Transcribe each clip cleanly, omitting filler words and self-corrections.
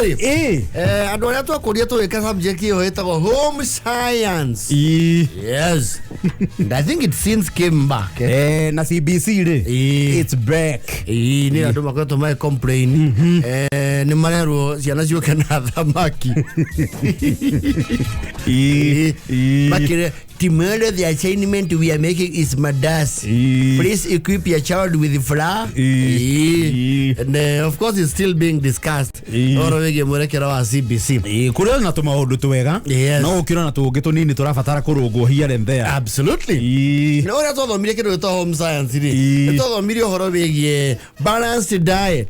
rĩ, Ĩ. Andũ arĩa twakũria tũgĩka subject ĩyo ĩtagwo home science. Ĩ. Yes, and I think it since came back, eh? Na CBC rĩ, Ĩ. it's back. Ĩĩ, nĩ andũ makoretwo magĩ complain, nĩ marerwo ciana ciũke na thamaki. Ĩ. Ĩ. Makire tomorrow the assignment we are making is mandazi. Ĩ. Please equip your child with flour. Ĩ. Ĩ. Ĩ. And of course it's still being discussed Ĩ. ũhoro wĩgiĩ mwerekera wa CBC. Ĩ, kũrĩ na tũmaũndũ twega, Yes. no gũkĩra na tũngĩ tũnini tũrabatara kũrũngwo here and there. Absolutely. Ĩ. Na ũrĩa twathomire kĩndũ gĩtagwo home science rĩ, Ĩ. nĩ twathomire ũhoro wĩgiĩ balanced diet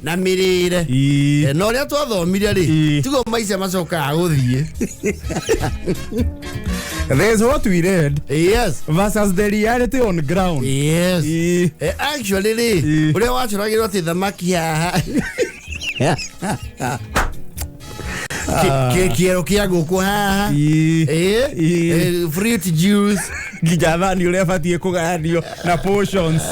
na mĩrĩre. Ĩ. Na ũrĩa twathomire rĩ, Ĩ. tiguo maica macokaga gũthiĩ. There's what we read versus the reality on ground. Yes. Ĩ. Actually rĩ, Ĩ. ũrĩa wacoragĩrwo atĩ thamaki haha, kĩero kĩa ngũkũ haha, Ĩ. Ĩ. Fruit juice. Nginya thani ũrĩa batiĩ kũgayanio na portions.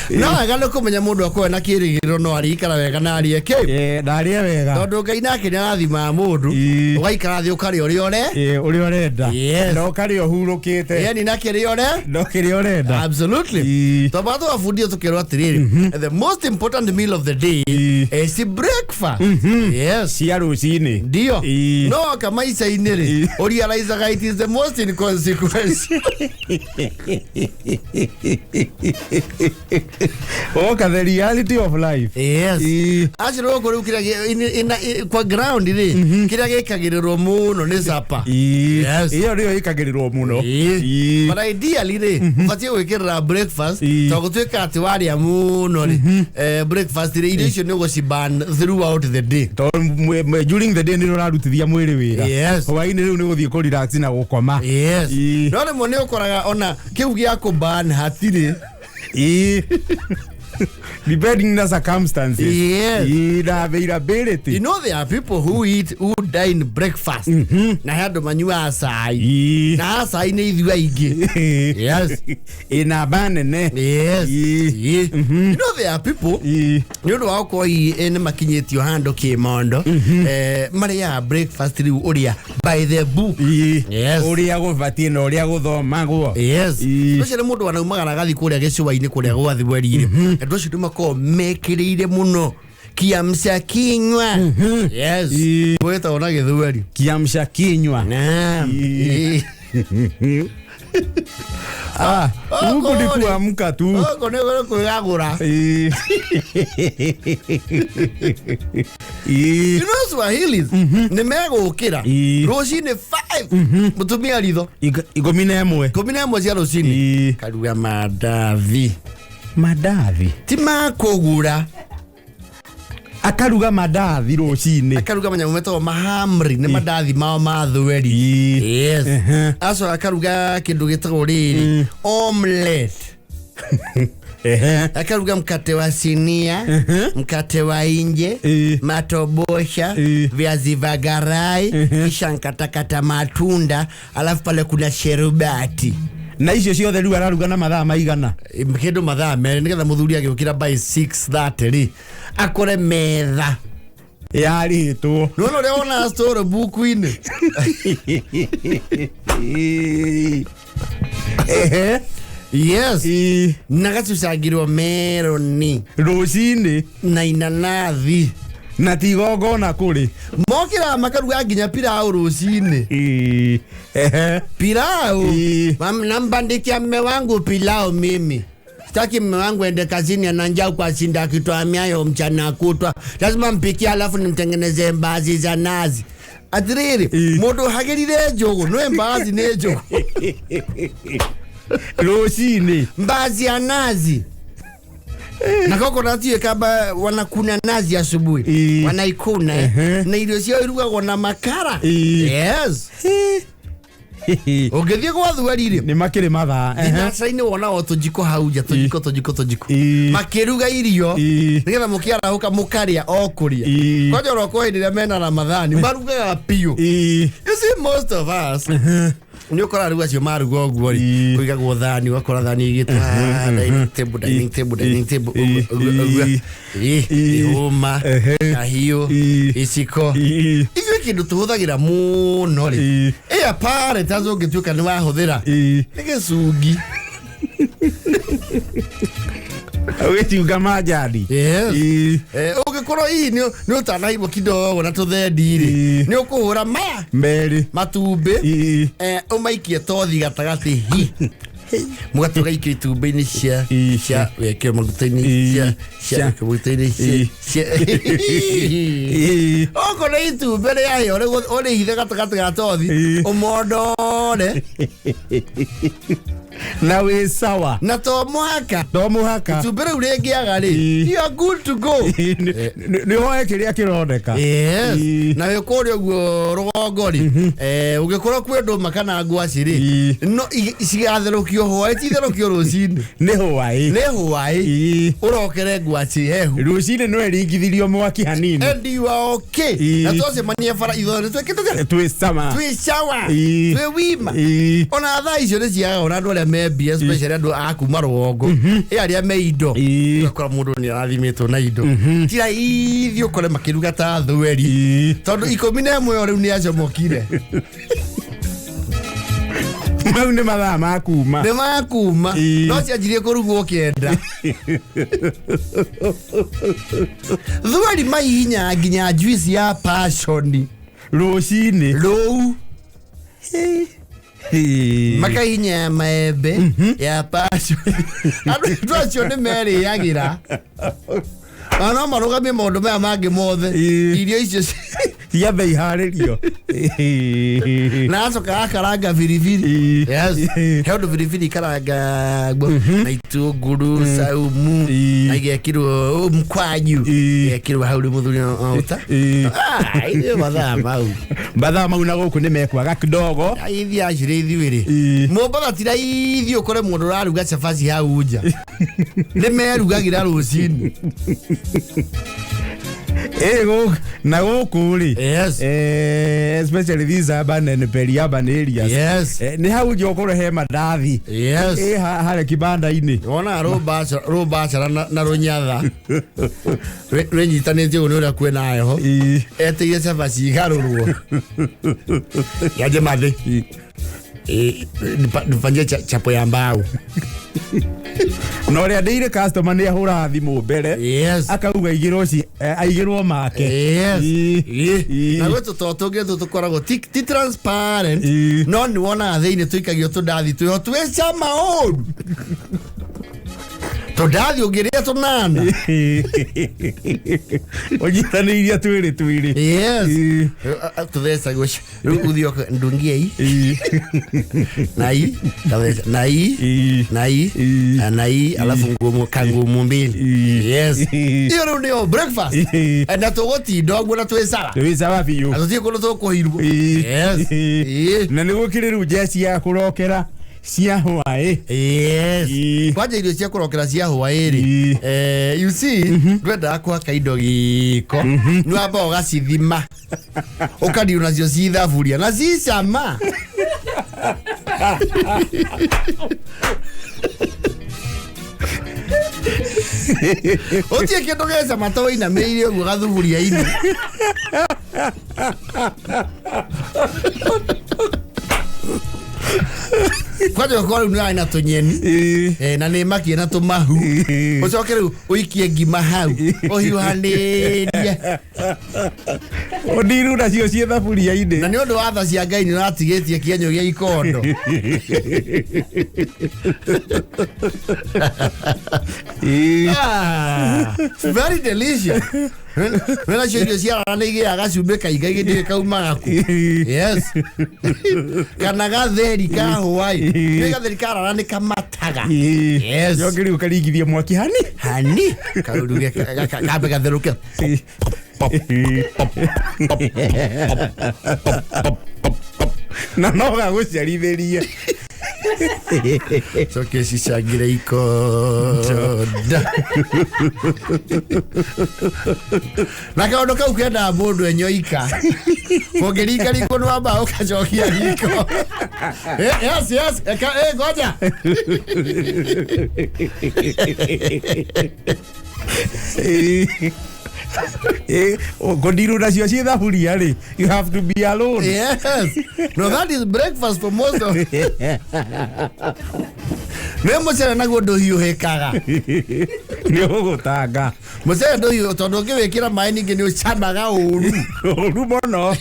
No wega nĩ kũmenya mũndũ akorwo na kĩrĩgĩrĩro no arĩikara wega na arĩe kĩ. Na arĩe wega. Tondũ Ngai nake nĩ arathimaga mũndũ. Ĩ. Ũgaikara thĩ ũkarĩa ũrĩa ũre. Ũrĩa ũrenda. Yes. Na ũkarĩa ũhurũkĩte. Yani na kĩrĩa ũre. No kĩrĩa ũrenda. Absolutely. Ĩ. Twambaga tũgabundithio tũkerwo atĩrĩrĩ, the most important meal of the day Ĩ. is breakfast. Yes. Cia rũcinĩ. Ndio. Ĩ. No kamaica-inĩ rĩ, Ĩ. ũrealizaga it is the most inconsequential. Oka the reality of life. Yes. Ĩ. Acio gũkũ rĩu kĩrĩa kwa ground rĩ, kĩrĩa gĩkagĩrĩrwo mũno nĩ supper. Ĩ. Yes. Ĩyo nĩyo ĩkagĩrĩrwo mũno. Ĩ. Ĩ. But ideally rĩ, ũbatiĩ gwĩkĩrĩra breakfast, Ĩ. tondũ gũtuĩka atĩ warĩa mũno rĩ, breakfast rĩ, irio icio nĩ ũgũciban throughout the day. Tondũ during the day nĩ ũrarutithia mwĩrĩ wĩra. Yes. Hwaĩ-inĩ rĩu nĩ gũthiĩ kũ relax na gũkoma. Yes. Ĩ. No rĩmwe nĩ ũkoraga ona kĩu gĩa kũban hatirĩ. Ĩ. Depending na circumstances. Yes. Ĩ, na availability. You know there are people who eat, who dine breakfast, na he andũ manyuaga cai. Ĩ. Na cai nĩ ithuĩ aingĩ. Yes. Ĩ namba nene. Yes. Ĩ. Ĩ. You know there are people, Ĩ. nĩ ũndũ wa gũkorwo hihi nĩ makinyĩtio handũ kĩmondo, marĩaga breakfast rĩu ũrĩa by the book. Ĩ. Yes. Ũrĩa gũbatiĩ na ũrĩa gũthomagwo. Yes. Ĩ. Ũcio nĩ mũndũ wanaumagara agathiĩ kũrĩa gĩcũa-inĩ kũrĩa gwa thweri-rĩ, andũ acio nĩ makoragwo mekĩrĩire mũno kiamsha kinywa. Yes. Ĩ. Gwĩtagwo na gĩthweri. Kiamsha kinywa. Naam. Ĩ. Ĩ. Ah, huku ni kuamka tu. Gũkũ nĩ kwĩgagũra. Ĩ. Ĩ. You know Swahilis nĩ megũkĩra Ĩ. rũcinĩ 5, mũtumia ritho. 11. 11 cia rũcinĩ. Ĩ. Karuga mandathi. Mandathi. Ti makũgũra. Akaruga mandathi rũcinĩ. Akaruga manyamũ metagwo mahamri, nĩ mandathi mao ma thweri. Ĩ. Yes. Ehe. Acoka akaruga kĩndũ gĩtagwo rĩrĩ, omelet. Ehe. Akaruga mkate wa sinia, mkate wa inje, Ĩ. matobosha, Ĩ. viazi vya karai, kisha nkatakata matunda, alafu pale kuna sherubati. Na icio ciothe rĩu araruga na mathaa maigana? Kĩndũ mathaa 2, nĩgetha mũthuri agĩũkĩra by 6:30 rĩ, akore metha yarĩtwo. Nĩwona ũrĩa wonaga story buku-inĩ. Ehe. Yes. Ĩ. Na gacucangirwo meroni. Rũcinĩ. Na inanathi. Na ti igongona kũrĩ. Mokĩraga makaruga nginya pilau rũcinĩ. Ĩ. Ehe. Pilau. Ĩ. Nambandikia mme wangu pilau. Mimi sitaki mme wangu ende kazini ana njaa kwa shinda akitoa miayo mchana kutwa. Lazima mpikie, alafu nimtengenezee mbaazi za nazi. Atiriri, Ĩ. mũndũ hagĩrire njũgũ nĩ mbaazi, nĩ njũgũ. Rũcinĩ. Mbaazi ya nazi na coconut hiyo kamba wanakuna nazi asubuhi. Ĩ. Wanaikuna, eh. Ehe. Na irio ciao irugagwo na makara. Ĩ. Yes. Ũngĩthiĩ gwa thweri rĩ, Nĩ makĩrĩ mathaa. Ehe. thinacara-inĩ wona o tũjiko hau nja, tũjiko, tũjiko, tũjiko, Ĩ. makĩruga irio, Ĩ. nĩgetha mũkĩarahũka mũkarĩa o kũrĩa. Ĩ. Kwanja oro kwa hĩndĩ ĩrĩa mena Ramadhani marugaga biũ. Ĩ. You see, most of us Nĩ ũkora rĩu acio maruga ũguo rĩ, Ii. kũigagwo thani, ũgakora thani igĩtwo haha, dining table, dining table, dining table, ũguo, ũguo, ũguo. Ii. Ii, Ii. ihũma, Ehe. kahiũ, Ii. iciko. Ii. Ithuĩ kĩndũ tũhũthagĩra mũno rĩ, Ii. ĩ apparatus ũngĩtuĩka nĩ wahũthĩra Ii. nĩ gĩcungi. Ũgĩcunga manjani. Yes. Ii. Ũngĩkorwo hihi nĩ ũtanairwo kidogo na tũthendi rĩ, Ii. nĩ ũkũhũra maya Merĩ. matumbĩ, Ii. ũmaikie tothi gatagatĩ hi mũgate ũgaikio itumbĩ-inĩ cia Ii. cia wekĩrwo maguta-inĩ Ii. cia cia Cia. wekĩrwo maguta-inĩ cia Ii. cia Ii. okorwo nĩ itumbĩ rĩahĩa ũrĩhithe gatagatĩ ga tothi, Ii. ũmondore Na wĩ sawa. Na to mũhaka To mũhaka. itumbĩ rĩu rĩngĩaga rĩ, Ii. you are good to go. Nĩ woe kĩrĩa kĩroneka. Yes. Ii. Na wĩ kũrĩa ũguo rũgongo rĩ, ũngĩkorwo kwĩ ndũma kana ngwacĩ rĩ, Ii. no cigatherũkio hwaĩ, titherũkio rũcinĩ. Nĩ hwaĩ. Nĩ hwaĩ. Ii. Ũrokere ngwacĩ hehu. Rũcinĩ no ĩringithirio mwaki hanini. And you are okay. Ii. Na twacemania bara ithuothe nĩ twĩkĩte atĩa? Twĩ sama. Twĩ sawa. Ii. Twĩ wima. Ii. Ona thaa icio nĩ ciagaga ona andũ arĩa me mbia, especially andũ a kuma rũgongo, ĩ arĩa me indo. Ii. Ũgakora mũndũ nĩ arathimĩtwo na indo, ti raithi ũkore makĩruga ta thweri, Ii. tondũ 11 rĩu nĩ acomokire. Mau nĩ mathaa ma kuma. Nĩ makuma. Ii. No cianjirie kũrugwo 9. Thweri maihinya nginya juice ya passion. Rũcinĩ. Rũu. Ii. Makaihinya ya maembe ya passion. Andũ acio nĩ merĩagĩra na no marũgamie maũndũ maya mangĩ mothe. Ii. Irio icio Ciambe iharĩrio. Na acoka akaranga biribiri. Ii. Yes. Ii. He ũndũ biribiri ikarangagwo na itũngũrũ saumu, Ii. na igekĩrwo mkwanyu, Ii. igekĩrwo hau rĩ mũthuri ũta. Ii. Ithuĩ mathaa mau Mathaa mau na gũkũ nĩ mekwaga kidogo. Ithiĩ acirĩ ithuĩ rĩ, Ii. Mombatha ti raithi ũkore mũndũ ũraruga cabaci hau nja, nĩ merugagĩra rũcinĩ. Ĩ na gũkũ rĩ, Yes. especially these urban and peri-urban areas, Yes. nĩ hau nja ũkorwo he mandathi. Yes. Ĩ harĩa kibanda-inĩ. Wonaga rũmbacara na rũnyatha rwĩnyitanĩtie ũguo nĩ ũrĩa kwĩna heho. Ii. Eteire cabaci igarũrwo yanje mathĩ. Nifanyie chapo ya mbao. Na ũrĩa ndĩire customer nĩ ahũraga thimũ mbere, Yes. akauga aigĩrwo aigĩrwo make. Yes. Ii. Ii. Na gwĩ tũto tũngĩ tũ tũkoragwo ti transparent, Ii. no nĩ wonaga thĩinĩ tũikagio tũndathi twĩho twĩ cama ũru, tũndathi ũngĩrĩa tũnana. Ũnyitanĩirie twĩrĩ twĩrĩ. Yes. Ii. Tũthecagwo rĩu ũthiĩ ndungie i Ii. na i katheca na i Ii. na i Ii. na i, alafu ngumu kangumu mbili. Ii. Yes. Ii. Iyo rĩu nĩyo breakfast. Ii. Na tũgũtinda ũguo na twĩ sawa. Twĩ sawa biũ. Na tũtirĩ kũndũ tũkũhirwo. Ii. Yes. Ii. Ii. Na nĩ gũkĩrĩ rĩu njeci ya kũrokera cia hwaĩ. Yes. Ii. Kwanja irio cia kũrokera cia hwaĩ rĩ, Ii. you see, ndwendaga kũhaka indo gĩko, nĩ wamba ũgacithima ũkariũ nacio ci thaburia na ci cama. Ũtirĩ kĩndũ gĩ cama ta wĩinamĩrĩire ũguo gathuburia-inĩ. Kwanja ũkorwo rĩu nĩ warĩ na tũnyeni, Ii. na nĩ makie na tũmahu, Ii. ũcoke rĩu ũikie ngima hau ũhiũhanĩrie. Ũndiru nacio ciĩ thaburia-inĩ. Na nĩ ũndũ wa tha cia Ngai nĩ ũratigĩtie kĩenyũ gĩa ikondo. Ii. Ah, it's very delicious. Wena cio irio cia rara nĩ igĩaga gacumbĩ kaingĩ ndiũĩ kaumaga kũ. Yes, kana gatheri ka hwaĩ, nĩ gatheri ka rara nĩ kamataga. Ii. Yes. Coke rĩu ũkaringithia mwaki hani. Hani kauruge kambe gatherũke. Na no gagũciarithĩrie. Coke cicangire ikonda na kaũndũ kau kendaga mũndũ enyoika ũngĩringa riko nĩwamba ũgacokia riko. Yes, eka, ngoja. Kũndirũ nacio ciĩ thaburia rĩ, you have to be alone. Yes, no, that is breakfast for most of nĩ mũcere naguo ndũhiũhĩkaga. Nĩ ũgũtanga. Mũcere ndũhiũ tondũ ũngĩwĩkĩra maĩ ningĩ nĩ ũcamaga ũru. Ũru mũno.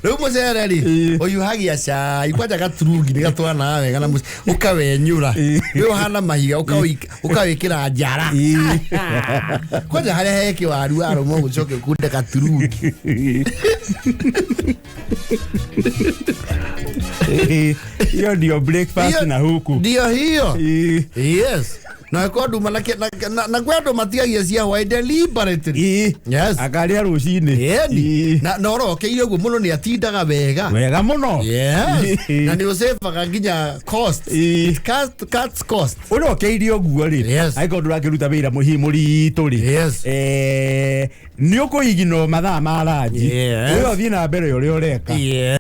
Rĩu mũcere rĩ, ũhiũhagia cai kwanja gaturungi nĩ gatwaranaga wega na mũcere ũkawenyũra rĩu ũhana mahiga ũkawĩkĩra njara kwanja harĩa he kĩwaru warũma ũcoke ũkunde gaturungi. Hiyo ndio breakfast na huku. Ndio hiyo. Yes, na kwa andũ na kwĩ andũ matigagia cia hwaĩ deliberately. Yes. Akarĩa rũcinĩ. Ĩni. Na ũrokeire ũguo mũno nĩ atindaga wega. Wega mũno. Yes, na nĩ ũcĩbaga nginya cost. It cuts cost. Ũrokeire ũguo rĩ, angĩkorwo ndũrakĩruta wĩra mũhi mũritũ rĩ, nĩ ũkũigino mathaa ma ranji. Ũyũ ũthiĩ na mbere ũrĩa ũreka.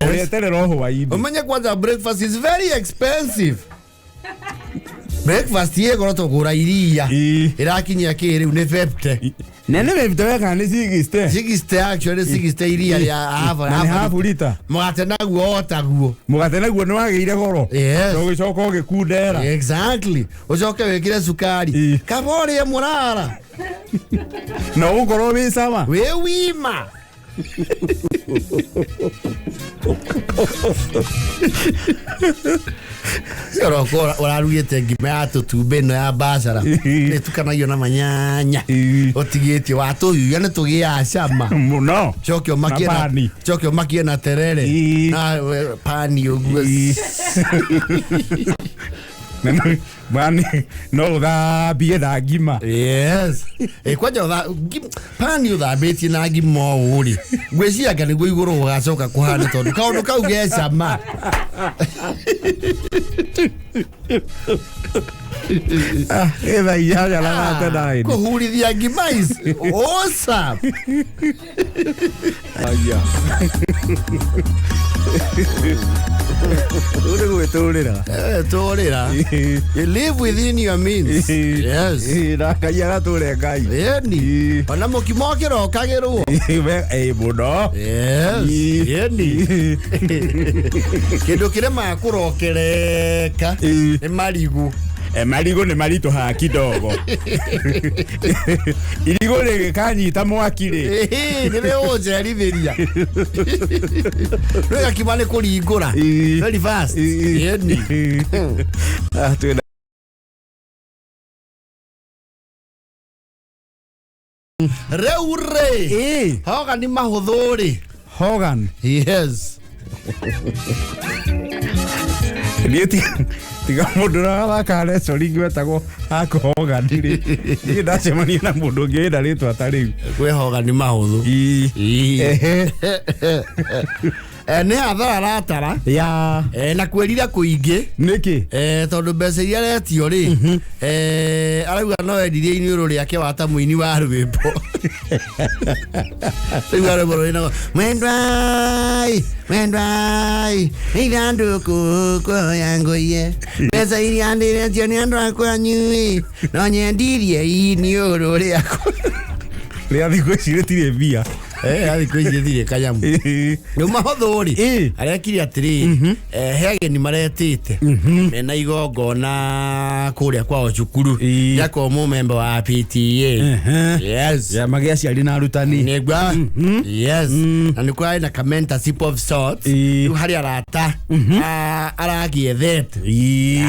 Ũreterera o hwaĩ-inĩ. Ũmenye kwanza breakfast is very expensive. Breakfast ĩ goro tũgũra iria. Ĩrakinyia kĩ rĩu nĩ 50. Na nĩ 50 weka nĩ 60. 60, actually 60 iria rĩa half. Na nĩ half lita. Mũgate naguo o taguo. Mũgate naguo nĩ wagĩire goro. Na ũgĩcoka ũgĩkundera. Exactly, ũcoke wĩkĩre cukari. Kaba ũrĩe mũrara. Na ũgũkorwo wĩ sawa. Wĩ wima. Oroko ũrarugĩte ngima ya tũtumbĩ ĩno ya bacara ĩtukanagio na manyanya ũtigĩtie watũhiũhia nĩ tũgĩaga cama. Mũno. Coke ũmakie Na na pani. Coke ũmakie na terere na pani ũguo. Bani no ũthambie na ngima. Yes, kwanja pani ũthambĩtie na ngima ũũ rĩ, ngwĩciria anga nĩguo igũrũ gũgacoka kũhana tondũ kaũndũ kau ge cama. Ĩ thaa 8 na 9. Kũhurithia ngima is awesome. Aya. Rĩu nĩ gwĩtũrĩra. Tũrĩra, you live within your means, yes. Na Ngai agatũre Ngai. Ĩni, ona mũkimo ũkĩrokagĩrwo. Ĩ mũno. Yes. Ĩni, kĩndũ kĩremaga kũrokereka nĩ marigũ. Marigũ nĩ maritũhaga kidogo. Irigũ rĩgĩkanyita mwaki rĩ. Nĩ rĩũnjerithĩria rĩ gakima nĩ kũringũra very fast. Ĩni. Ah, twĩna Rĩu rĩ, hoga nĩ mahũthũ rĩ. Hogan. Yes. Niĩ tiga mũndũ ũrathaka wrestling wetagwo Hulk Hogan rĩ, niĩ ndacemania na mũndũ ũngĩ wĩna rĩtwa ta rĩu. Kwĩ hoga nĩ mahũthũ. Ehe. Nĩ hathara aratara. Na kwĩrira kũingĩ. Nĩkĩ? Tondũ mbeca iria aretio rĩ, arauga no endirie iniũrũ rĩake wa ta mũini wa rwĩmbo rĩu arwĩmbo rũrĩ mwendwai mwendwai ithandũkũ kuoya ngũiye mbeca iria ndĩretio nĩ andũ akwanyu ĩ no nyendirie iniũrũ rĩakwa. Rĩa thikũ ici rĩtirĩ mbia. Thikũ ici rĩtirĩ kanyamu. Rĩu mahũthũ rĩ, arekire atĩrĩrĩ, he ageni maretĩte mena igongona kũrĩa kwao cukuru rĩa mũmemba wa PTA. Yes. Kĩama gĩa aciari na arutani. Nĩgua, yes, na nĩ kũrarĩ na ka mentorship of sorts. Rĩu harĩ arata aragĩethete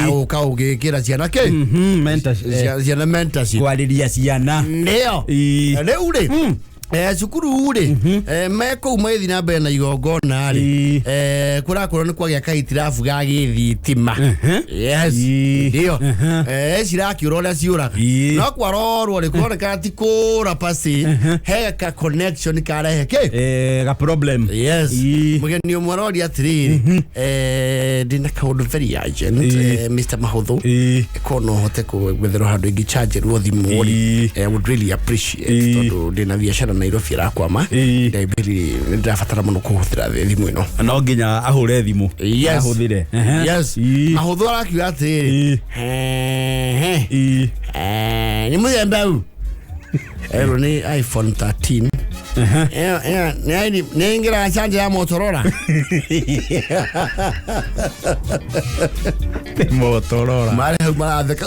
agũka ũgĩkĩra ciana kĩ Mentorship. Ciana mentorship. Kwarĩria ciana. Nĩyo. Rĩu rĩ, Cukuru rĩ, me kũu magĩthiĩ na mbere na igongona rĩ, kũrakorwo nĩ kwagĩa kahitirabu ga gĩthitima. Yes. Ndio. Cirakĩũra ũrĩa ciũraga. No kwarorwo rĩ, kũronekana ti kũra pasi he ka connection karehe kĩ Ga problem. Yes. Mũgeni ũmwe aroria atĩrĩrĩ, ndĩna kaũndũ very urgent, Mr. Mahũthũ, ko no hote gwetherwo handũ ingĩchanjerwo thimũ rĩ, I would really appreciate, tondũ ndĩna biacara Nairobi ĩrakwama. Ndaimbĩri nĩndĩrabatara mũno kũhũthĩra thimũ ĩno. No nginya ahũre thimũ. Yes. Ahũthĩre. Yes. Mahũthũ arakiuga atĩrĩrĩ, "Hehe, nĩ mũthemba u erwo nĩ iPhone 13. Ĩyo- ĩyo, nĩ ingĩraga charger ya Motorola." Nĩ Motorola. Marĩ hau maratheka.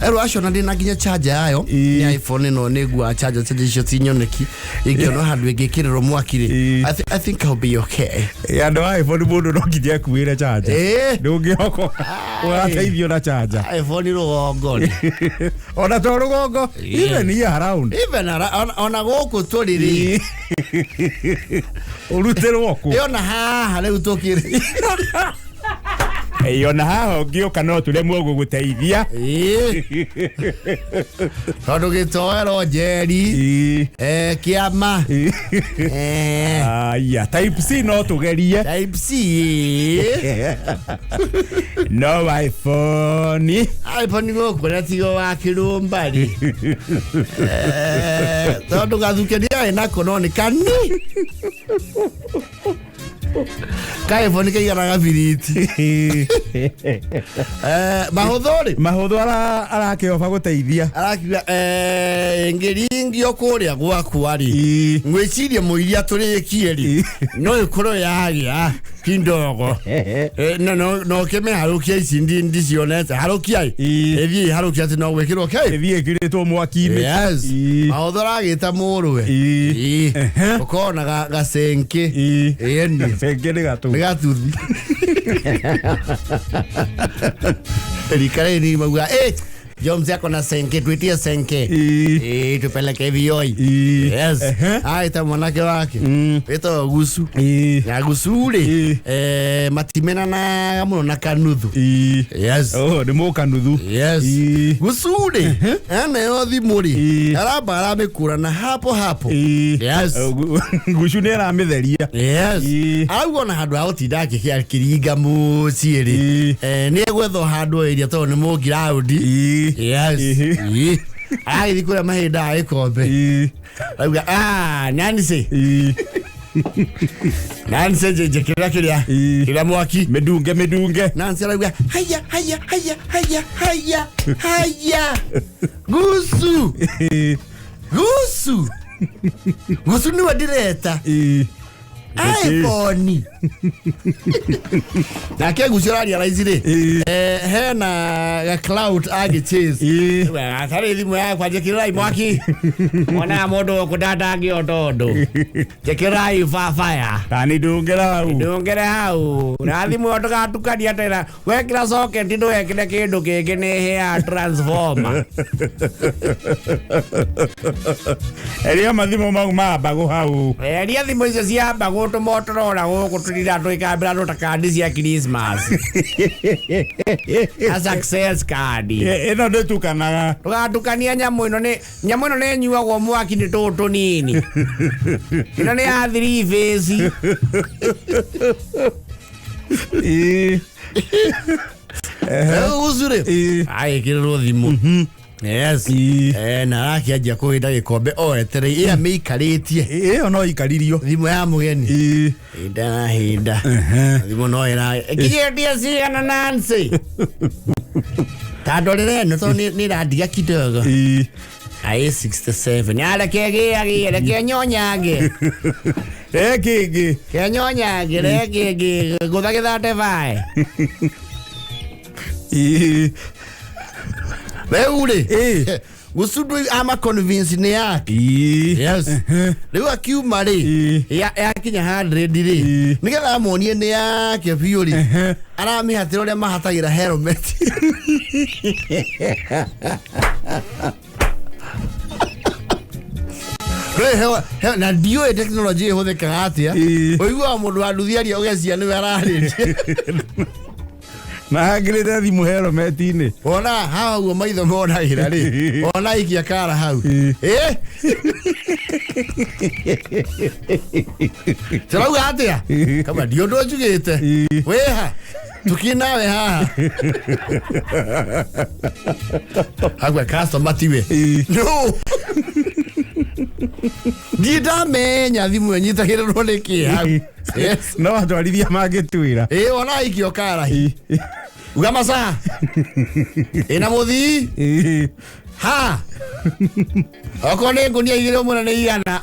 Erwo acio na ndĩna nginya charger yayo. Nĩ iPhone ĩno nĩ nguaga charger, charger icio ti nyoneki, ingĩona handũ ĩngĩkĩrĩrwo mwaki rĩ, I think I'll be okay. Andũ a iPhone, mũndũ no nginya akuĩre charger. Ndũngĩhoka ũgateithio na charger. iPhone rũgongo rĩ. Ona to rũgongo, even here around. Even ona gũkũ tũrĩ rĩ. Ũrutĩrwo kũ? Ĩ, ona haha rĩu tũkĩrĩ. Ĩ, ona haha ũngĩũka no tũremwo gũgũteithia. Tondũ gĩtoero njeri, kĩama. Aya, Type C no tũgerie. Type C. No iPhone. iPhone gũkũ na tigo wa kĩrũmbari. Tondũ gathuke ndiarĩ nako no nĩ kani ka iPhone kaigana gabiriti. Mahũthũ rĩ, Mahũthũ arakĩoba gũteithia. Arakiuga ngĩringio kũrĩa gwakwa rĩ, ngwĩciria mũiria tũrĩkie rĩ, no ĩkorwo yagĩa kindogo. No kĩmĩharũkia ici ndicionete harũkia ĩthiĩ harũkia atĩ no gwĩkĩrwo kĩ Ĩthiĩ ĩkĩrĩtwo mwaki-inĩ. Yes. Maũthũ aragĩta mũrũwe. Ũkona gacenke. Ĩni. Bengi nĩ gatũ. Nĩ gatuthi rika rĩrĩ mauga, Jones ako na senke, tuitie senke. Tupeleke vioi. Yes. Aita mwanake wake wĩtagwo Gucu. Na Gucu rĩ, matimenanaga mũno na kanuthu. Yes. Oh, nĩ mũkanuthu. Yes. Gucu rĩ, aneo thimũ rĩ, aramba aramĩkũra na hapo hapo. Yes. Oh, Gucu nĩ aramĩtheria. Yes. Arauga ona handũ ha gũtinda akĩringa mũciĩ rĩ, nĩ egwetha handũ area tondũ nĩ mũngiraũndi. Yes. Aragĩthiĩ kũrĩa mahinda ya gĩkombe. Arauga, "Ah, Nancy. Nancy, njĩkĩrĩra kĩrĩa kĩrĩa mwaki." Mĩdunge mĩdunge. Nancy arauga, "Haya, haya, haya, haya, haya, haya. Gucu. Gucu. Gucu niwe ndĩreta. iPhone." Nake Gucu ararealize rĩ, hena ga cloud agĩchase. Atarĩ thimũ yakwa, njĩkĩrĩrai mwaki. Onaga mũndũ gũkũ ndandangĩota ũndũ. Njĩkĩrĩrai babaya. Tani ndungĩra hau. Ndungĩre hau. Na thimũ ĩyo ndũgatukania tena. Wekĩra socket ndũgekĩre kĩndũ kĩngĩ, nĩ ĩhĩaga transformer. Eria mathimũ mau mambagũ hau. Eria thimũ icio cia mbagũ tũmotorora gũkũ tũrira twĩkambĩra tũ ta kandi cia Christmas. Na success card. Ĩno ndĩtukanaga. Ndũgatukania nyamũ ĩno, nĩ nyamũ ĩno nĩ ĩnyuagwo mwaki nĩ tũũ tũnini. Ĩno nĩ ya three phase. Rĩu rĩ, agĩkĩrĩrwo thimũ. Yes. Na arakĩanjia kũhĩnda gĩkombe o etereire ĩrĩa mĩikarĩtie. Ĩyo no ikaririo. Thimũ ya mũgeni. Hinda na hinda. Thimũ no ĩra ĩkinyĩtie cigana, Nancy? Ta ndorere ĩno tondũ nĩ ĩrandiga kidogo. Aĩ, 67. Areke gĩagie, reke nyonyange. Kĩngĩ. Kenyonyange, reke ngĩ gũtha gĩthate bae. Rĩu rĩ, Gucu ama convince nĩ yake. Yes. Rĩu akiuma rĩ, yakinya 100 rĩ, nĩgetha amuonie nĩ yake biũ rĩ, aramĩhatĩra ũrĩa mahatagĩra helmet. Na ndiũĩ tekinoronjĩ ĩhũthĩkaga atĩa. Ũiguaga mũndũ wa nduthi aria ũgecia nĩwe ararĩria. Na hangĩrĩte thimũ helmet-inĩ. Ona haha ũguo maitho monagĩra rĩ, ona aikia kara hau. Ĩ? Tũrauga atĩa? Kama ndi ũndũ njugĩte. Wĩha? Tuki nawe haha. Agwe customer tiwe. No. Ndirĩ ndamenya thimũ ĩnyitagĩrĩrwo nĩ kĩ hau. Yes. No atwarithia mangĩtuĩra. Ĩ ona aikio kara. Uga masaa. Ĩna mũthii. Ha. Okorwo nĩ ngũnia igĩrĩ ũmwe nĩ igana.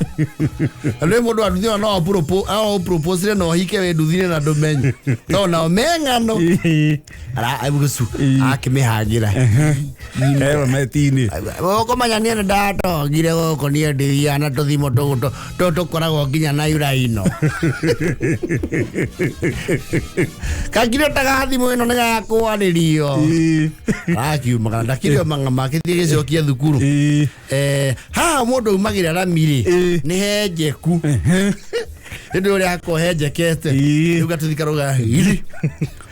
Nĩ mũndũ wa nduthi no propose na ũhike wĩ nduthi-inĩ na ndũmenye. Tondũ nao me ng'ano. Ara aigucu akĩmĩhangĩra. Helmet-inĩ. Ũkũmenya niĩ nĩndatongire gũkũ niĩ ndithiaga na tũthimũ tũgũ tũkoragwo nginya na iraino. Kangire taga thimũ ĩno nĩ gakwarĩrio. Arakiumagara ndakĩrĩ o mang'ama akĩthiĩ gĩcokia thukuru. Haha mũndũ aumagĩra rami rĩ nĩ henjeku. Hĩndĩ ũrĩa hakoragwo henjekete. Rĩu gatũthi karauga hiri.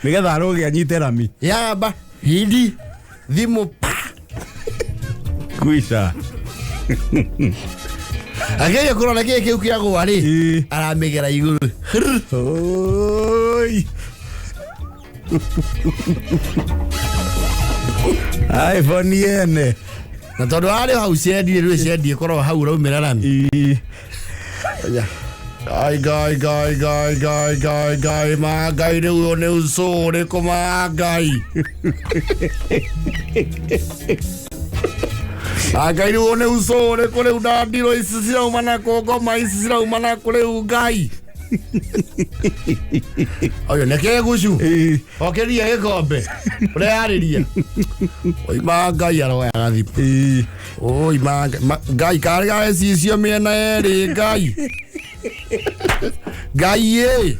Nĩgetha arũge anyite rami. Yamba hiri thimũ pa. Kuica. Akĩgeria kũrora kĩĩ kĩu kĩagũa rĩ aramĩgera igũrũ. Oi. iPhone yene. Na tondũ arĩ hau ciendire rĩu ciendie korwo hau ũraumĩra rami. Ngai ngai ngai ngai ngai ngai ngai ma ngai rĩu ũyũ nĩ ucũ ũrĩkũ ma ngai. Ngai rĩu ũyũ nĩ ucũ ũrĩkũ rĩu ndandirwo ici cirauma na kũ ngoma ici cirauma na kũ rĩu ngai. Ũyũ nĩ kĩgucu. Okĩria gĩkombe. Ũreyarĩria. Oi ma ngai aroyaga thimũ. Oi ma ngai karĩ gagĩcicio mĩena yerĩ ngai. Ngai ĩ.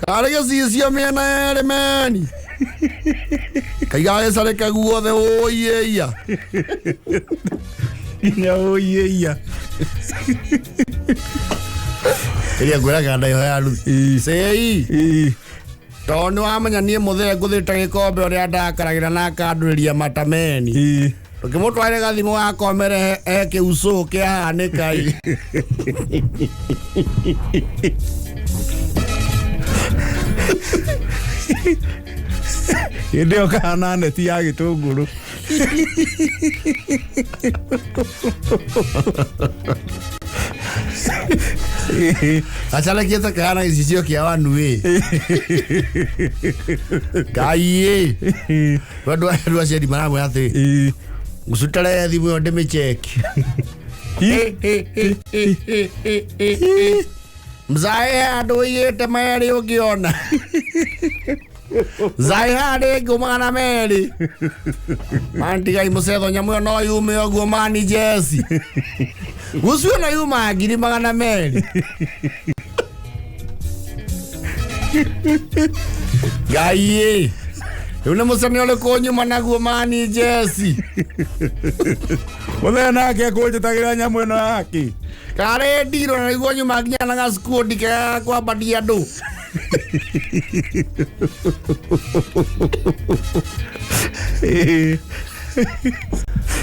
Karĩ gĩcicio mĩena yerĩ meni. Kaiga gĩcarĩke guothe ũi ĩia. Nginya ũi ĩia. Ĩrĩa ngwĩraga ndaiho ya nuthu. Cĩi. Tondũ nĩ wamenya niĩ mũthee ngũthĩte gĩkombe ũrĩa ndakaragĩra na akandũrĩria matameni. Ũkĩmũtwarĩra gathimũ gakomere he kĩucũ kĩahanĩka ĩ. Hĩndĩ ĩyo kahana neti ya gĩtũngũrũ. Gacarekie ta kahana gĩcicio kĩa wanu ĩ. Ngai ĩ. Andũ aciari maramwĩra atĩrĩ, ngũcutare thimũ ĩyo ndĩmĩcheki. Mzae handũ ũigĩte merĩ ũngĩona. Mzae harĩ ngũ magana merĩ. Mantigai mũcetho nyamũ ĩyo no yume ũguo mani jeci. Gucu ĩno yumaga 200,000. Ngai ĩ. Rĩu nĩ mũcene ũrĩkũ nyuma naguo mani jeci. Mũthee nake ekũnjĩtagĩra nyamũ ĩno yake. Karĩ ndirũ na nĩguo nyuma nginya na gacikundi kega kwambatia andũ.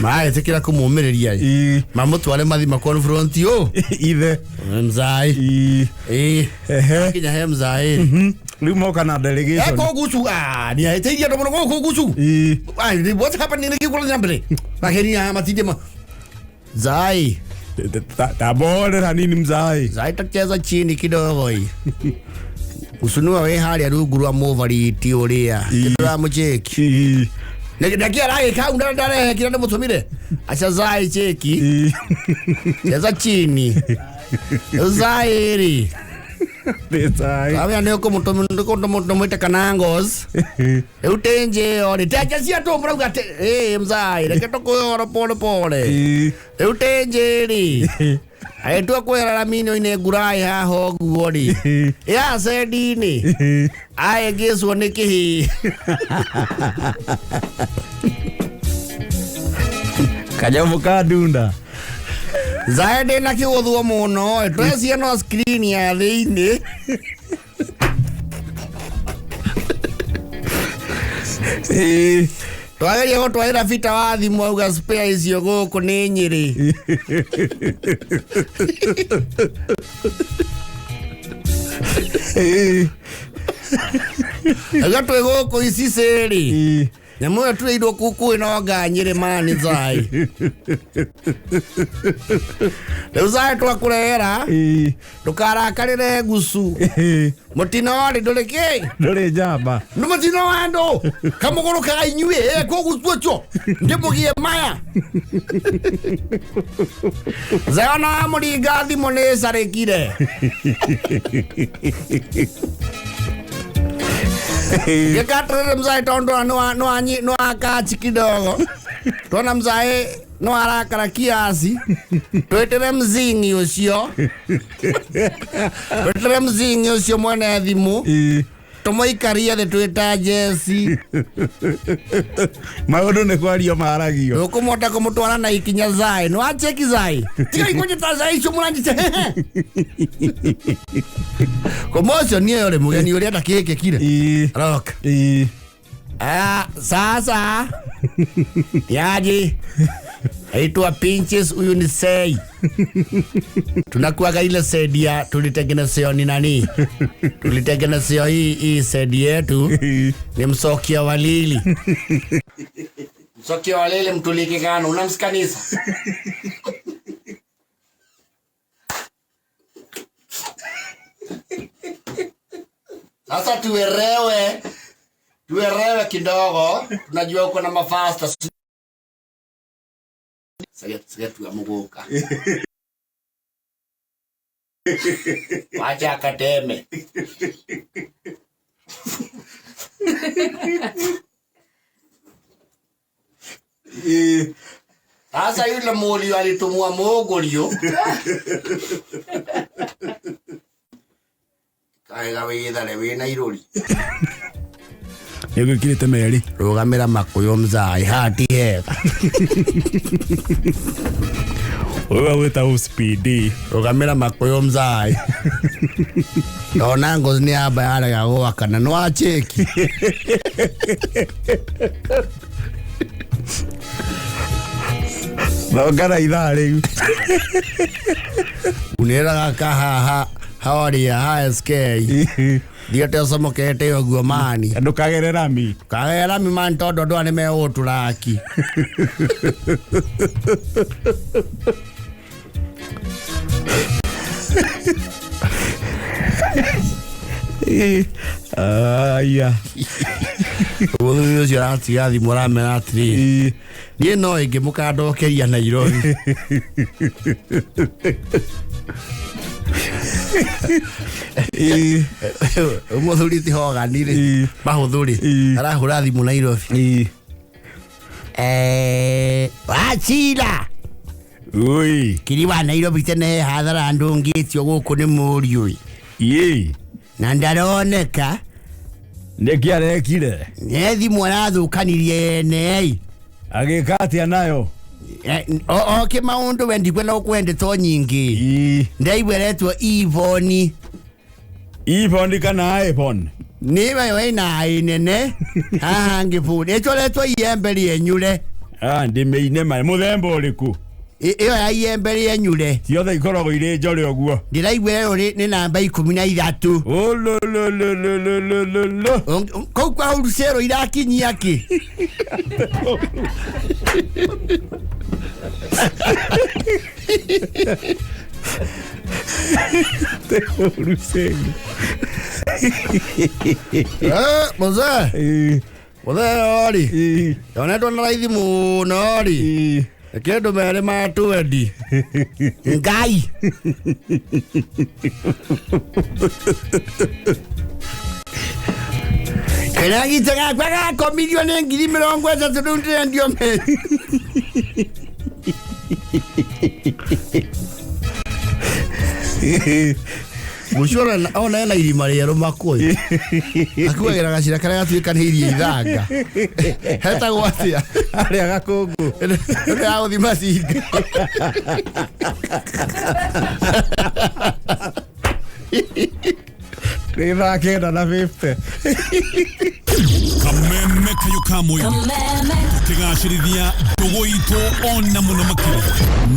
Maretĩkĩra kũmũmĩrĩria ĩ. Mamũtware mathi ma confront ũ. Ithe. Mzai. Ĩ. Kinya he mzai. Rĩu moka na delegation. Eko gucu ah ni ateithia andũ mũno gũkũ gucu. What's happening nĩ kĩkũra na mbere. Makeria matinde ma. Zai. Tabore hanini mzai. Zai tacheza chini kidogo hii. Usunua we harĩa rungu rwa mũbariti ũrĩa. Ndĩramũcheki. Ndakia rage kau ndarehe kĩrĩa ndĩmũtũmire. Acha Zai cheki. Cheza chini. Zai rĩ. Zai. Amenya nĩ ũkũmũtũmĩte kanangos. Rĩu tenje ĩyo rĩ. Tenje cia tũ mũrauga atĩ ĩ mzai reke tũkũhe pole pole. Rĩu tenje rĩ. Agĩtua kwĩra rami-inĩ ngurai haha ũguo rĩ. Ya cendi-inĩ. Aengĩcwo nĩ kĩhĩ. Kanyamũ ka ndunda. Zae ndĩna kĩgũthwo mũno twecia no screen ya thĩinĩ. Twageria gũtwarĩra bita wa thimũ auga spare icio gũkũ nĩ Nyĩrĩ. Auga twĩ gũkũ Icicĩrĩ. Nyamũ ĩyo twĩirwo kuku ĩno nga Nyĩrĩ mani zai. Rĩu zai twakũrehera ndũkarakarĩre ngucu. Mũtino rĩ ndũrĩ kĩ? Ndũrĩ njamba. Nĩ mũtino wa andũ kamũgũrũkaga inyuĩ kũgucu ũcio ndĩmũgie maya. Zayona wa mũringa thimũ nĩ ĩcarĩkire. Gĩkatrĩrĩ mzae tondũ nĩ wakachi kidogo. Tuona mzae no arakara kiasi. Twĩtĩre mzingi ũcio. Twĩtĩre mzingi ũcio mwene thimũ. Tũmũikarie thĩ twĩta Jesi. Maũndũ nĩ kwario maragio. Ndũkũmũhota kũmũtwara na ikinya zai. Nĩ wacheki zai. Tiga ikũnjĩta zai icio mũranjĩte. Commotion niyo rĩ mũgeni ũrĩa ndakĩkĩkire. Rock. Sasa yaji aitwa Pinches, huyu ni Sei. Tunakuaga ile sedi ya tulitengenezewa ni nani? Tulitengenezewa hii sedi yetu ni Msokia Walili. Msokia Walili mtulike kano, unamsikanisa. Sasa tuerewe kidogo, tunajua uko na mafasta. Sasa tuamuguka. Wacha akateme. Sasa yule mulio alitumwa mogolio. Kaega withare wina iruri. Nĩgwĩkĩrĩte merĩ. Rũgamĩra makũyũ mzai hati hega. Wewe wĩta speed. Rũgamĩra makũyũ mzai. Ndona ngozi nĩ yamba yarega gwakana nĩ wacheki. Thongana ithaa rĩu. Uneraga kahaha hawaria HSK. Thiĩte ũcomokete ũguo mani. Ndũkagere rami. Ndũkagere rami mani tondũ andũ aya nĩmegũgũtũraki. Aya. Mũthuri ũcio aratiga thimũ aramera atĩrĩrĩ. Niĩ no ĩngĩ mũkandokeria Nairobi. Mũthuri ti Hogan rĩ, mahũthũ rĩ, arahũra thimũ Nairobi. Wachira. Oi. Kiri wa Nairobi tene hathara ndũngĩtio gũkũ nĩ mũriũ. Na ndaroneka. Nĩkĩ arekire? Nĩ thimũ arathũkanirie ene. Agĩka atĩa nayo? Oke maũndũ we ndikwenda gũkwendetwo nyingĩ. Ndaigua Ivoni. Ivoni kana iPhone? Nĩwe yo ĩna ĩ nene. Haha ngĩbũni. Ĩcoretwo iembe rĩenyure. Ndĩmĩine ma mũthemba ũrĩkũ? Ĩyo ya iembe rĩenyure. Ciothe ikoragwo irĩ njore ũguo. Ndĩraigua ĩyo nĩ namba 13. Ololololololo. Kũu kwa wholesale irakinyia kĩ? Mzee. Mzee ori. Yonetwo na raithi mũno ori. Kĩndũ merĩ ma twendi. Ngai. Kĩrĩa gitũ gakwa gakomirio nĩ 30,000 rĩu ndĩrendio merĩ. Mũcio ona ena irima rĩerũ makũyũ. Akuagĩra gacĩra karĩa gatuĩkanĩirie ithanga. Hetagwo atĩa? Arĩa gakũngũ. Ĩno ya gũthiĩ macinga. Nĩ thaa 9:50. Kameme kayo ka mũingĩ tũkĩgacĩrithia ndũgũ itũ ona mũno makĩria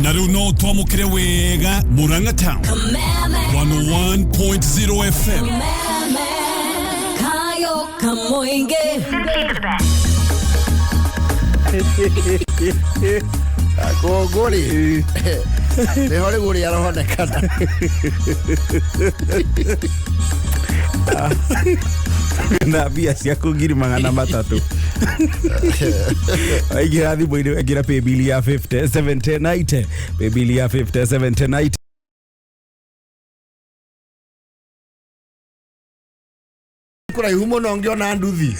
na rĩu no twamũkĩre wega Murang'a Town 101.0 FM. Kayo kamoinge. Gakũngũ rĩ. Nĩho rĩu ũrĩa aronekana. Na mbia ciaku 300,000. Waingĩra thimũ-inĩ wekĩra paybill ya 50 70 90. Paybill ya 50 70 90. Kũraihu mũno ngĩona nduthi.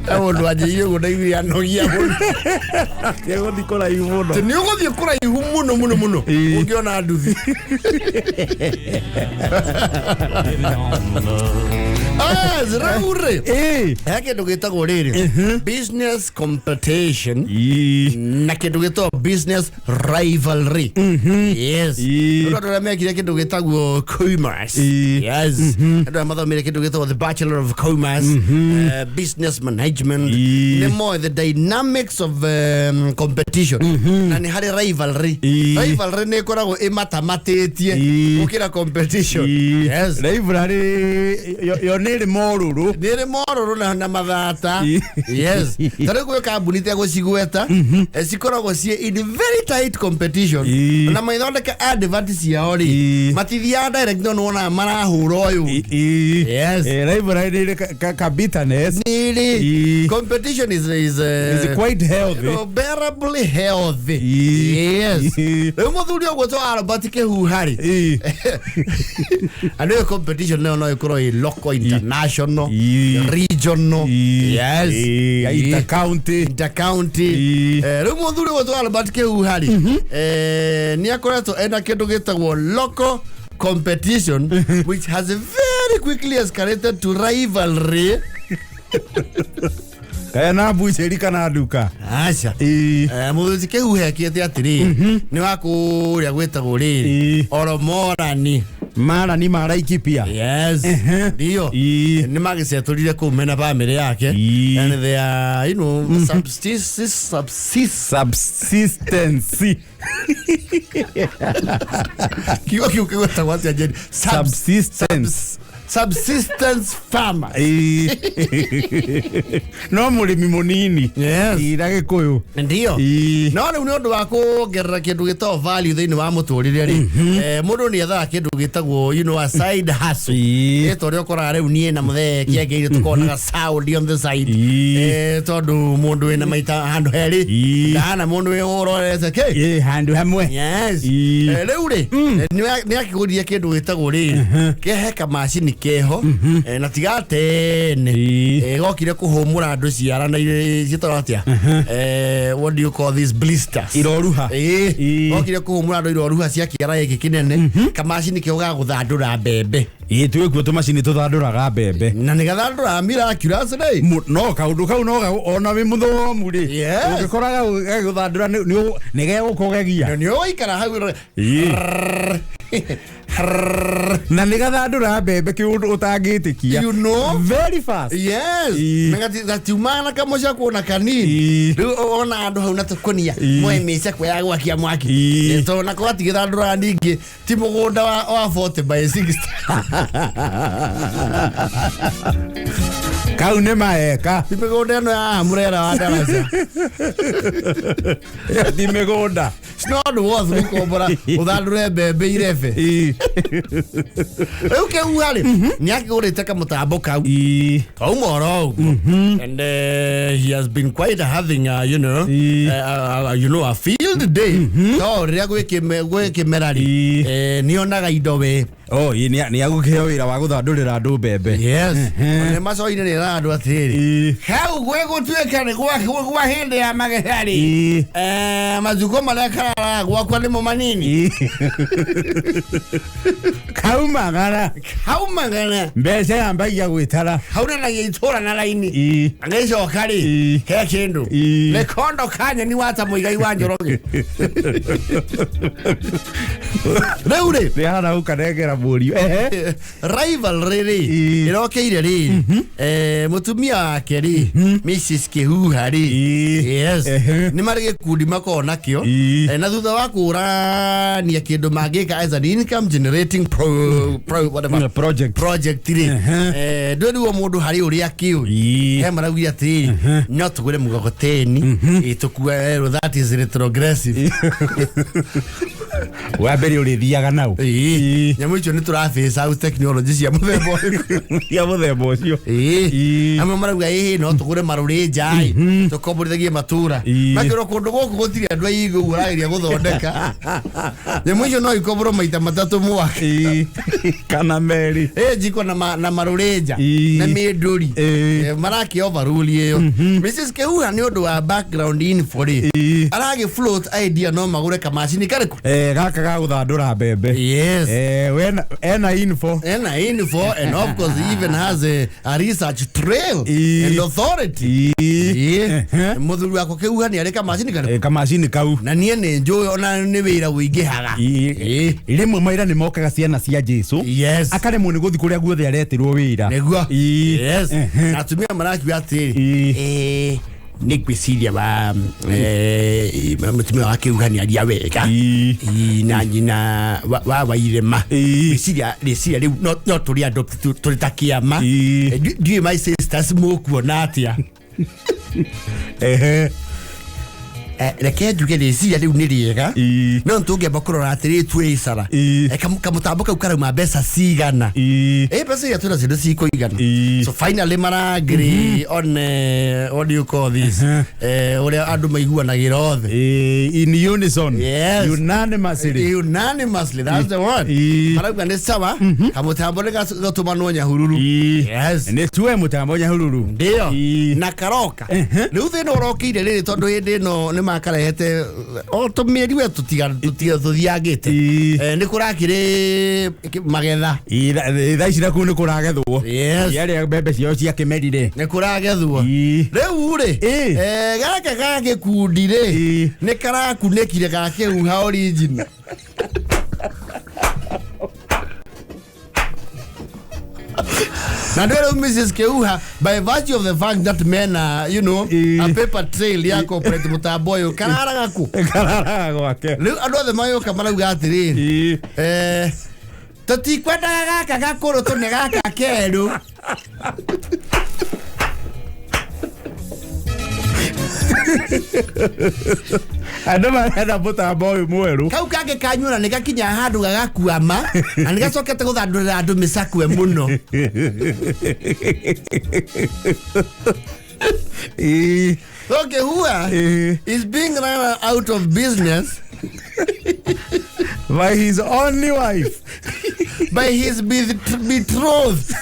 He mũndũ anjĩrire ũguo ndaiguire anogia mũno. Gũthiĩ kũraihu mũno. Nĩ ũgũthiĩ kũraihu mũno mũno mũno ũngĩona nduthi. Rĩu rĩ he kĩndũ gĩtagwo rĩrĩ business competition na kĩndũ gĩtagwo business rivalry. Yes. Andũ arĩa mekire kĩndũ gĩtagwo commerce. Yes. Andũ arĩa mathomire kĩndũ gĩtagwo the Bachelor of Commerce, business management, nĩ moĩ the dynamics of competition na nĩ harĩ rivalry. Rivalry nĩ ĩkoragwo ĩmatamatĩtie gũkĩra competition. Yes. Rivalry yo nĩ ĩrĩ morũrũ. Nĩ ĩrĩ morũrũ na mathata. Yes. Ta rĩu gwĩ kambuni itegũcigweta cikoragwo ciĩ in very tight competition na maithondeka advert ciao rĩ matithiaga direct no nĩwonaga marahũra ũyũ. Yes. Rivalry nĩ ĩrĩ ka bitterness. Nĩ ĩrĩ. Competition is quite healthy. You know, bearably healthy. Yes. Rĩu mũthuri ũguo to Albert Kĩhuha rĩ. Andũ competition nayo no ĩkorwo ĩ local, international, regional. Yes. Inter-county. Inter-county. Rĩu mũthuri ũguo to Albert Kĩhuha rĩ, nĩ akoretwo ena kĩndũ gĩtagwo local competition which has very quickly escalated to rivalry. Kaya na mbucĩri kana nduka. Aca. Mũthuri Kĩhuha ekĩte atĩrĩrĩ, nĩ wa kũrĩa gwĩtagwo rĩrĩ Oromorani. Mara ni Maraikipia. Yes. Ndio. Nĩ magĩcetũrire kũu mena bamĩrĩ yake. And they are, you know, subsistence. Kiugo kĩu kĩgwetagwo atĩa Jane? Subsistence. Subsistence farmer. No mũrĩmi mũnini. Yes. Na Gĩkũyũ. Ndio. No rĩu nĩ ũndũ wa kuongerera kĩndũ gĩtagwo value thĩinĩ wa mũtũrĩre rĩ, mũndũ nĩ ethaga kĩndũ gĩtagwo, you know, a side hustle. Ta ũrĩa ũkoraga rĩu niĩ na mũthee kĩangĩire tũkonaga sound on the side. Tondũ mũndũ wĩna maita handũ herĩ ndahana mũndũ wĩ ũrorete kĩ handũ hamwe. Yes. Rĩu rĩ nĩ akĩgũrire kĩndũ gĩtagwo rĩrĩ kehe kamacini keho na tiga tene gokire kũhũmũra andũ ciara na ciĩtagwo atĩa, what do you call these blisters? Iroruha. Gokire kũhũmũra andũ iroruha cia kĩara gĩkĩ kĩnene, kamacini keho ga gũthandũra mbembe. Twĩ kuo tũmacini tũthandũraga mbembe na nĩ gathandũraga miraculously. No kaũndũ kau no ona wĩ mũthomu rĩ ũngĩkora gagũthandũra nĩ gegũkũgegia. Nĩ ũgũikara hau na nĩ gathandũra mbembe kĩũndũ ũtangĩtĩkia. You know? Very fast. Yes. Gatiumaga na kamũcakwo na kanini. Rĩu ona andũ hau na tũkũnia moe mĩcakwo ya gwakia mwaki. Tondũ nako gatigĩthandũraga ningĩ ti mũgũnda wa 40 by 60. Kau nĩ maeka. Ti mĩgũnda ĩno ya mũrera wa ndaraca. Ti mĩgũnda. It's not worth gũkombora ũthandũre mbembe irebe. Rĩu kĩuga rĩ nĩ akĩgũrĩte kamũtambo kau kauma oro ũguo. And he has been quite having a, you know, you know, a field day. No rĩrĩa gwĩ kĩmera rĩ nĩonaga indo we Oh, ĩ, nĩ agũkĩheo wĩra wa gũthandũrĩra andũ mbembe. Yes. Nĩ macoinĩ nĩ ĩraga andũ atĩrĩrĩ, hau gwĩgũtuĩka nĩ gwa hĩndĩ ya magetha rĩ, mazuko marĩa kararaga gwakwa nĩmo manini. Kaumagara. Kaumagara. Mbeca yambagia gwĩtara. Haunanagia itũra na raini. Agĩcoka rĩ, he kĩndũ. Mĩkondo kanyeni wata Mũigai wa Njoroge. Rĩu rĩ, Nĩ ahana gũkanengera mũriũ. Ehe. Rivalry rĩ, ĩrokeire rĩ, mũtumia wake rĩ, Mrs Kĩhuha rĩ, yes, nĩ marĩ gĩkundi makoragwo nakĩo. Na thutha wa kũrania kĩndũ mangĩka as an income generating pro whatever Project. project rĩ, ndwĩrĩgwo mũndũ harĩ ũrĩa akĩũĩ. He maraugire atĩrĩrĩ, no tũgũre mũgogoteni, tũkue, that is retrogressive. Wa mbere ũrĩthiaga nau. Nyamũ icio nĩ tũra phase out technology cia mũthemba ũrĩkũ? Cia mũthemba ũcio. Amwe marauga ĩĩ no tũgũre marũrĩ nja ĩ, tũkomborithagie matũra. Makĩrwo kũndũ gũkũ gũtirĩ andũ aingĩ ũguo ũrageria gũthondeka. Nyamũ icio no ikomborwo maita matatũ mwaka. Kana merĩ. Njiko na na marũrĩ nja na mĩndũri. Marakĩ overrule ĩyo. Mrs Kĩhuha nĩ ũndũ wa background info rĩ, aragĩ float idea no magũre kamacini karĩkũ? Gaka ga gũthandũra mbembe. Yes. Wena ena info. Ena info, and of course he even has a research trail and authority. Mũthuri wakwa Kĩhuha nĩ arĩ kamacini karĩkũ? Kamacini kau. Na niĩ nĩ njũĩ ona nĩ wĩra ũingĩhaga. Rĩmwe maira nĩ mokaga ciana cia Jesu. Yes. Akaremwo nĩ gũthiĩ kũrĩa guothe aretirwo wĩra. Nĩguo. Yes. Na atumia marakiuga atĩrĩrĩ, nĩ ngwĩciria wa mũtumia wa Kĩhuha nĩ aria wega. Na nyina wa Wairĩma. Ngwĩciria rĩciria rĩu no tũrĩ adopt tũrĩ ta kĩama. Ndiũĩ my sisters mũkuona atĩa? Reke njuge rĩciria rĩu nĩ rĩega. No tũngĩamba kũrora atĩrĩrĩ twĩcara. Kamũtambo kau karauma mbeca cigana? Mbeca iria twĩnacio nĩ cikũigana. So finally mara agree on what do you call this? Ũrĩa andũ maiguanagĩra othe. In unison. Yes. Unanimously. Unanimously, that's the word. Marauga nĩ sawa, kamũtambo nĩ gatũmanwo Nyahururu. Yes. Nĩ tuwe mũtambo Nyahururu. Ndio. Na karoka. Rĩu thĩna ũrokĩire rĩrĩ tondũ hĩndĩ ĩno nĩ makarehete o tũmĩeri we tũthiangĩte. Nĩ kũrakĩrĩ magetha. Thaa ici nakuo nĩ kũragethwo. Yes. Arĩa mbembe ciao ciakĩmerire. Nĩ kũragethwo. Rĩu rĩ, gaka ga gĩkundi rĩ, nĩ karakunĩkire ga Kĩhuha original. Na ndio Mrs Kĩhuha, by virtue of the fact that men are, you know, a paper trail ya corporate mũtambo ũyũ, kararaga kũ? Kararaga gwake. Rĩu andũ othe magĩũka marauga atĩrĩrĩ, tũtikwendaga gaka gakũrũ tũne gaka kerũ. Andũ marenda mũtambo ũyũ mwerũ. Kau kangĩ kanyuona nĩ gakinya handũ gagakuama, na nĩ gacokete gũthandũrĩra andũ mĩcakwe mũno. So Kĩhuha is being run out of business by his only wife, by his betrothed.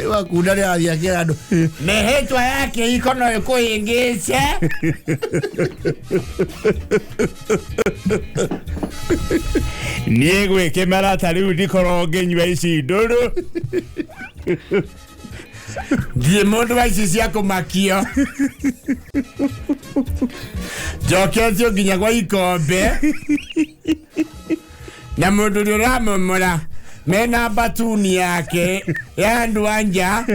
Wakunda nĩ athiĩ akĩra andũ mĩhĩtwa yake iko no ĩkũhĩngĩce. Niĩ gwĩkĩmera ta rĩu ndikorwo ngĩnyua ici ndũrũ. Ndiĩ mũndũ wa ici cia kũmakio. Njoketio nginya gwa ikombe. Na mũndũ ũrĩa ũramomora mena batuni yake ya andũ a nja.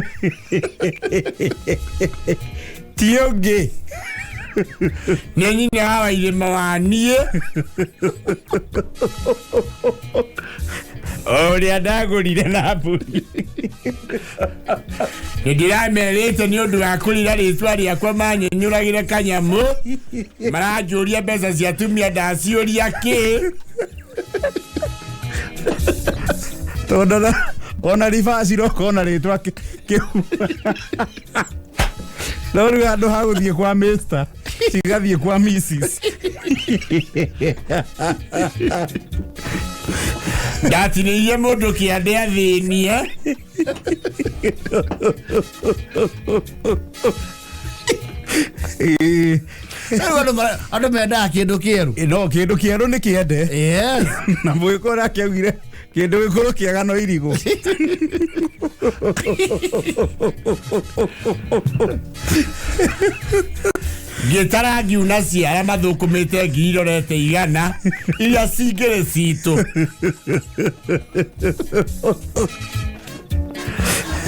Ti ũngĩ. Nĩ nyina wa Wairĩma wa niĩ. Ũrĩa ndagũrire na mbũri. Nĩ ndĩramerĩte nĩ ũndũ wa kũrira rĩtwa rĩakwa manyenyũragĩre kanyamũ. Maranjũria mbeca cia atumia ndaciũria kĩ. Tondũ ona ribacirwo ũkona rĩtwa kĩu. No rĩu handũ ha gũthiĩ kwa Mr cigathiĩ kwa Mrs. Ndatinĩirie mũndũ kĩande athĩnie. Rĩu andũ mendaga kĩndũ kĩerũ. No kĩndũ kĩerũ nĩ kĩende. Yes. Na mũgĩkũyũ nake augire kĩndũ gĩkũrũ kĩega no irigũ. Ngĩtara ngiuna ciara mathũkũmĩte ngiri irorete 100 iria cingĩrĩ citũ.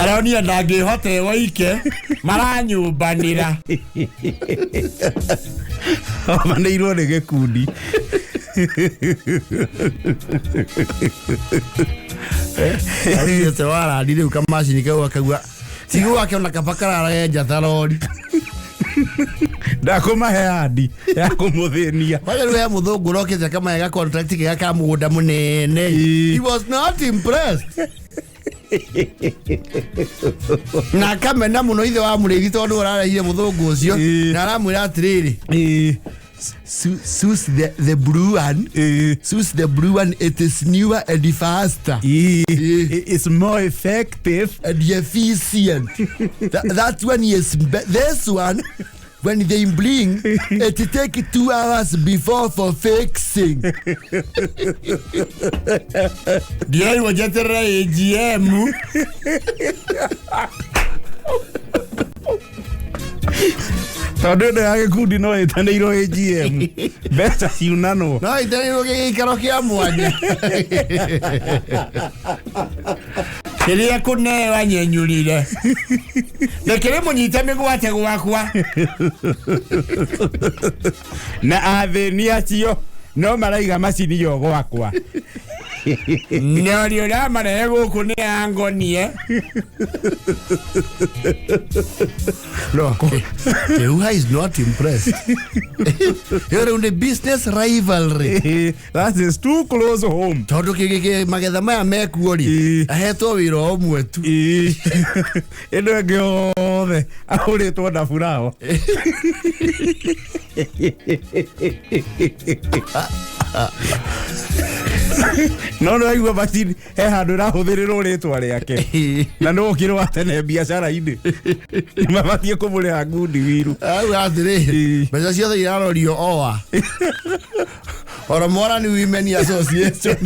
Aronire ndangĩhota ĩwoike maranyumbanĩra. Omanĩirwo nĩ gĩkundi. Athiĩte warandi rĩu kamacini kau akaigua tigu wake ona kaba kararagenja ta rori. Ndakũmahe andi ya kũmũthĩnia. Kwanja rĩu he mũthũngũ ũrokĩte akamahe ga contract kega ka mũgũnda mũnene. He was not impressed. Na akamena mũno ithe wa mũrĩithi tondũ ũrarehire mũthũngũ ũcio. Na aramwĩra atĩrĩrĩ, choose the blue one. Choose the blue one, it is newer and faster. It's more effective and efficient. That one is this one when they bring it take 2 hours before for fixing. Ndiairwo njeterere AGM. Tondũ ĩno ya gĩkundi no ĩtanĩirwo AGM. Mbeca ciunanwo. No ĩtanĩirwo gĩikaro kĩa mwanya. Kĩrĩa kũneo anyenyũrire. Rekere mũnyite mĩgwate gwakwa. Na athĩni acio no maraiga macini yo gwakwa. Na ũrĩa ũramarehe gũkũ nĩ angonie. No, Keuha is not impressed. You're in the business rivalry. That is too close home. Tondũ magetha maya mekuo rĩ, ahetwo wĩra ũmwe tu. Ĩno ĩngĩ yothe ahũrĩtwo ndabu nao. No no aigua macini he handũ ĩrahũthĩrĩrwo rĩtwa rĩake. Na no ũkĩrĩ wa tene biacara-inĩ. Nĩmabatiĩ kũmũrĩha ngundi wiru. Auga atĩrĩrĩ, mbeca ciothe irarorio oa. Oro Morani Women Association.